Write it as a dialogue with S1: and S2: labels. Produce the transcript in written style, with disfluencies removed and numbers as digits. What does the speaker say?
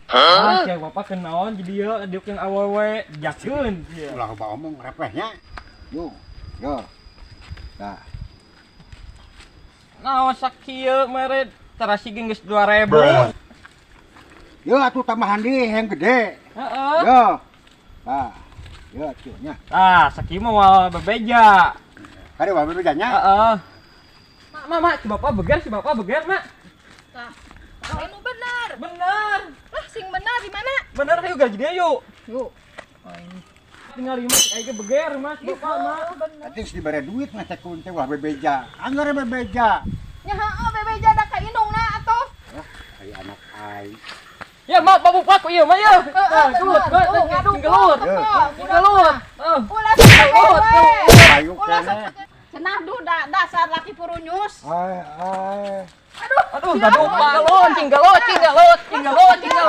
S1: Ah, cek bapak kenaon jadi ieu diukeun awewe jakeun ieu.
S2: Ulah loba omong, repehnya. Yo. Yo. Nah,
S1: Naon sakieu mere terasi ge geus 2000.
S2: Yo atuh tambahan deui yang gede.
S1: Heeh.
S2: Yo. Nah, yo atuh nya.
S1: Ah, sakieu mah moal bebeja.
S2: Kade wae bebejanya.
S1: Heeh. Mak, mak, mak, si bapak beger, si bapak beger, mak.
S3: Tah, anu bener.
S1: Bener.
S3: Lah, sing bener di mana?
S1: Bener, ayo gaji dia yuk.
S3: Yuk.
S1: Tinggal lima, kayak beger, mas, bapak, mak.
S3: Bener.
S2: Nanti geus dibere duit mah cek teh ulah bebeja. Anggar bebeja.
S3: Nya heeh, bebeja da ka indungna atuh.
S2: Wah, aya anak aing.
S1: Ya, mak, bapak paku ieu mah ya.
S3: Heeh,
S1: Nah, gelut,
S3: bener.
S1: mak,
S3: Tuh, ngaduk,
S1: gelut.
S3: tuh,
S1: Gelut. Heeh.
S3: Ulah sampe we.
S2: Ayo
S3: Ulah
S2: kene.
S3: sampe. Cenah duh da, dasar laki purunyus.
S2: Ai ai.
S3: Aduh,
S1: Aduh, gaduh, mak, gelut, cing gelut, cing gelut, cing gelut, cing gelut.